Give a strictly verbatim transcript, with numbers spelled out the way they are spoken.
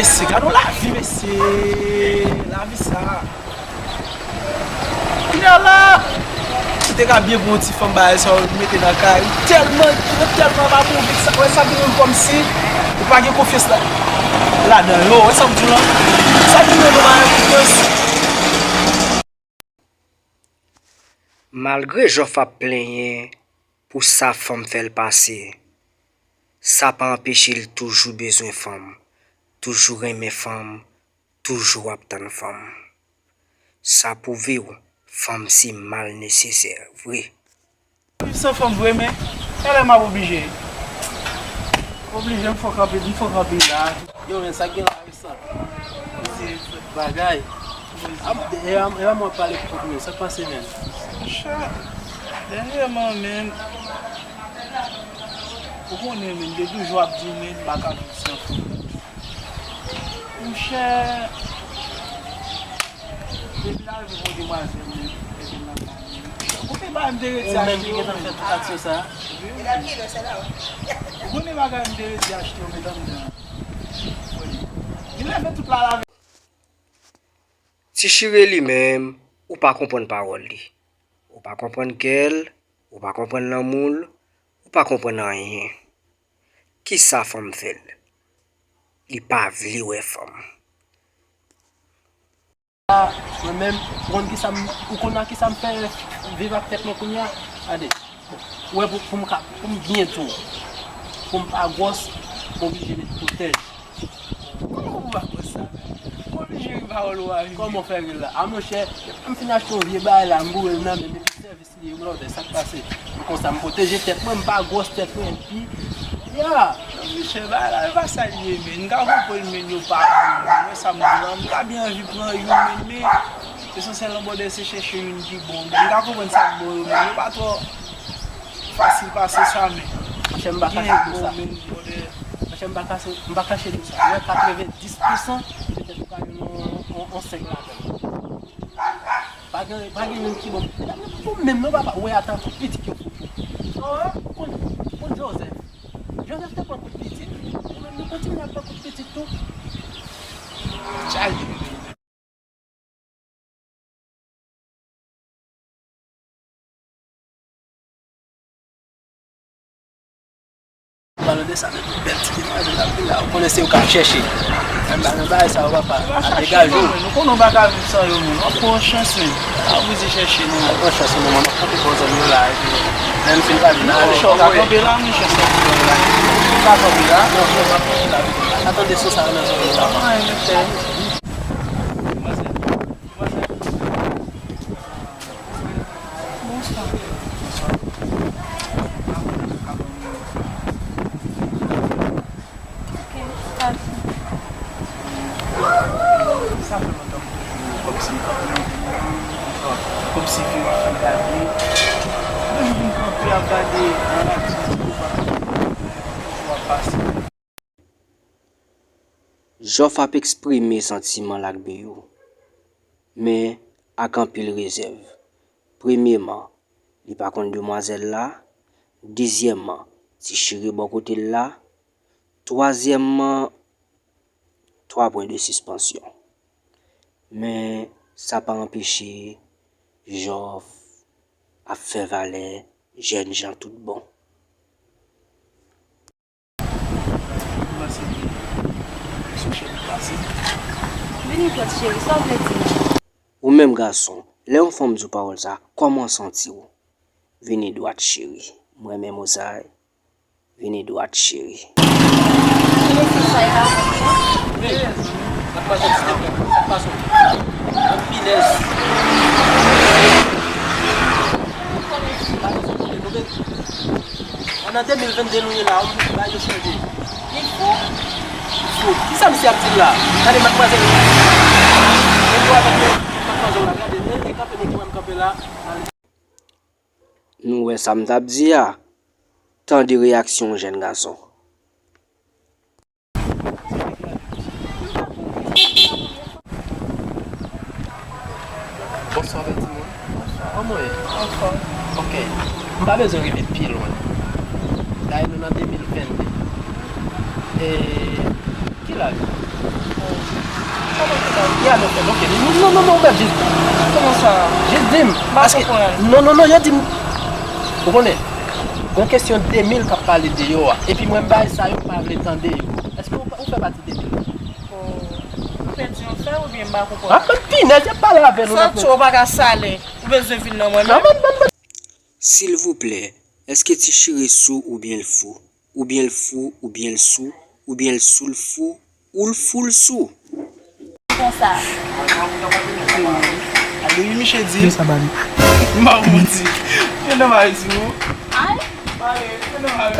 Mesye, gade yon lavi, mesye. Lavi sa. Kounye a la, ou te ka byen pran yon ti fanm bagay sa, ou mete nan kay. Tèlman, ou tèlman pa bon, sa, wè sa vin yon kòmsi ou pa gen konfyans la, ladan yo. Wè sa m di w lan? Sa vin yon bagay konfyans. Malgre Jòf ap plenyen pou sa fanm fè l pase, sa pa anpeche l toujou bezwen fanm, toujou renmen fanm, toujou ap tann fanm. Sa pwouve w fanm se mal nesesè vre. Viv san fanm vre, men talè m ap oblije. Oblije, m fòk kanpe, m fòk kanpe la. Yo, men sa k gen la, Vincent? Bagay. E pa mwen ap pale pou kont mwen, sa k pase, men? Monchè, dènyèman, men, ou konnen, men, m te toujou ap di w, men, m pa ka viv san fanm. Monchè, depi l arive pou demwazèl, men, epi l nan kay, men. Ou konn bagay m te redi achte yo, men. Ou menm ki gentan fè tout aksyon sa a? Ou konnen bagay m te redi achte yo, men, anndan. Wi. Li leve tout la lave. Ti Chire li menm, ou pa konprann pawòl li. Ou pa konprann kè l, ou pa konprann lanmou l, ou pa konprann anyen. Kisa fanm fè l? Li pa vle wè fanm. Mwen menm, ou konn kisa m, ou konn a kisa m fè viv ak tèt mwen kounye a? Gade, ou wè pou, pou m ka, pou m byen tou, pou m pa gwòs, m oblije met pwotèj. Kòman pou m pa gwòs sa menm? M oblije ri pawòl ou a wi. Kòman w fè ri la? A monchè, depi m fin achte yon vye bagay la, m boure l nan men m epi sèvis li yon lòt lè, sa k pase? M konsa m pwoteje tèt mwen, m pa gwòs tèt mwen, epi, ya. Non, Michel, bagay la, e pa sa l ye, men. M ka konprann, men, yo pa bon, men, wè sa m di la, m ta byen anvi pran youn, men, men, esansyèl nan bòdè se chèche youn ki bon, men, m ka konprann sa k bon yo, men, yo pa twò fasil pase sa, men. Monchè, m pa kache di w sa. Monchè, m pa kache, m pa kache di w sa. Ou wè katrevenndis pousan, petèt ou ka jwenn yon, yon, yon senk ladan l. Pa gen, pa gen youn ki bon. Ou menm non papa, ou wè atan tout pitit yo fout ou. Ou konn, ou konn Joseph. Joseph te pran kout pitit. Ou menm nou kontinye ap pran kout pitit tou. Chaje. Palan de sa, men tout bèl ti demwazèl ap vin la, ou konnen se yo k ap chèche. Anba nan bagay sa yo papa, a degaje w. Nou konnen w pa ka viv san yo menm, w ap pran yon chans menm. Pa oblize chèche non. Al pran chans ou menm, w ap kanpe bò zòn yo la, epi lè m fin pale la, ale. Monchè, w ka kanpe la, monchè, san pwoblèm la. Ou ka kanpe la, non, non, w ap kanpe la. Atande son sa yo nan zòn yo la. Pa anyen, monchè. Demwazèl. Demwazèl. Bonswa. Ok, pase. Sa fè lontan m toujou kòmsi m kanpe nan vi m, kòmsi vi m ap fin gade. Toujou vin kanpe ap gade nan lavi sa, sa k ap pase. Jòf ap eksprime santiman l ak Beyou, men ak anpil rezèv. Premyeman, li pa konn demwazèl la, dezyèmman, Ti Chire bò kote l la, twazyèmman, twa pwen de sispansyon. Men sa pa anpeche Jòf ap fè valè jènjan tout bon. Vini dwat cheri, sa w vle di m? Ou menm gason, lè yon fanm di w pawòl sa, kòman w santi w? Vini dwat cheri. M renmen mo sa wi. Vini dwat cheri. Ki mesye sa e pa konprann? Hey, sa k pase w, sa k pase w? Anpilèz. Ann nan de mil vennde nou ye la, bagay yo chanje. Li fou? Li fou. Kisa misye ap di la? Gade madmwazèl. Mwen dwe avèk mwen, madmwazèl la, gade, e, e kanpe nou ki wè m kanpe la. Nou wè sa m t ap di a? Tande reyaksyon yon jèn gason. Bonswa bèl timoun. Bonswa. Kòman w ye? Anfòm. Ok. M pa bezwen rive pi lwen. Dayè nou nan de mil vennde. E ki laj ou? Sa w di a, mesye, ok, li, non, non, non, non, jis di m. Kòman sa? Jis di m. M pa konprann. Non, non, non, yo di m. Ou konnen, gon kesyon de mil k ap pale deyò a. Epi mwen, bay sa yo pa vle tande yo. Èske ou, ou fè pati de mil? Ou pèdi yon fè oubyen m pa konprann? Ah, men pinèz, y ap pale avè nou. Santi w pa ka sale. Ou bezwen vin nan mwen menm? Silvouplè, èske ti chire sou oubyen l fou? Oubyen l fou, oubyen l sou, oubyen l sou l fou, ou l fou l sou? Konsa. Ade wi, miche di. Kisa ba li? M pa manti. Gen nan mari di ou. Ay. Pale, gen nan mari.